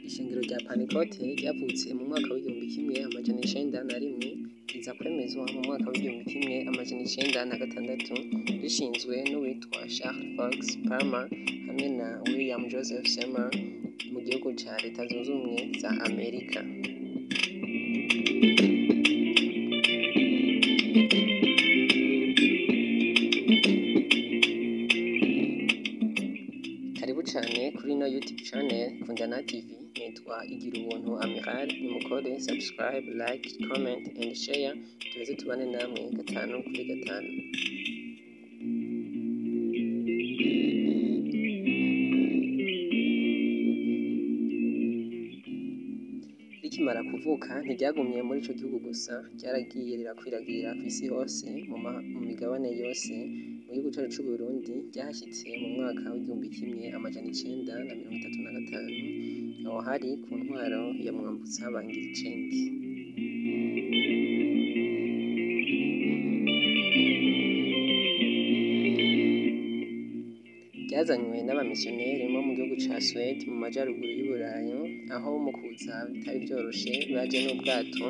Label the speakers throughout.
Speaker 1: Ishengero rya Pantekote ryavutse mu mwaka w'1901, riza kwemezwa mu mwaka w'1906, rishinzwe n'uwitwa Charles Fox Palmer hamwe na William Joseph Seymour mu gihugu ca Leta Zunze Ubumwe za Amerika. Karibu cane kuri ino YouTube channel Kundana TV, nitwa Igirubuntu Amiral. Nimukore subscribe, like, comment and share, tuze tubane namwe gatanu kuri gatanu. Rikimara kuvuka ntiryagumye muri ico gihugu gusa, ryaragiye rirakwiragira kw'isi hose, mu migabane yose. Mu gihugu cacu c'Uburundi ryahashitse mu mwaka w'1935, aho hari ku ntwaro ya Mwambutsa Bangiricenge. Ryazanywe n'abamisiyoneri bo mu gihugu ca Suwede mu majaruguru y'Uburayi, aho mu kuza bitari vyoroshe, baje n'ubwato,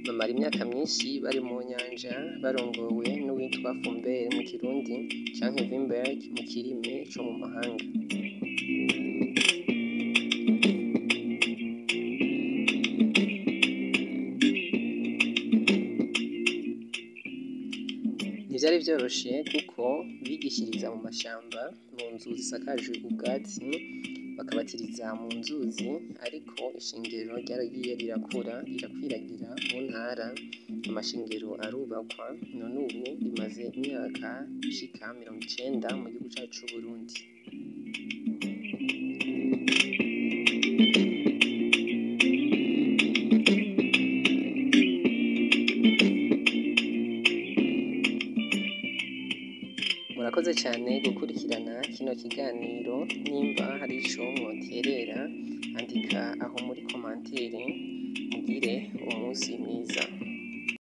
Speaker 1: bamara imyaka myinshi bari mu nyanja, barongowe n'uwitwa Fumberi mu Kirundi canke Wimberg mu kirimi co mu mahanga. Ntivyari vyoroshe kuko bigishiriza mu mashamba, mu nzu zisakajwe ubwatsi, bakabatiriza mu nzuzi, ariko ishengero ryaragiye rirakura, rirakwiragira mu ntara, amashengero arubakwa, none ubu rimaze imyaka ishika 90 mu gihugu cacu c'Uburundi. Murakoze cane gukurikirana kino kiganiro, nimba hari ico mwoterera, andika aho muri komantere, mugire umunsi mwiza.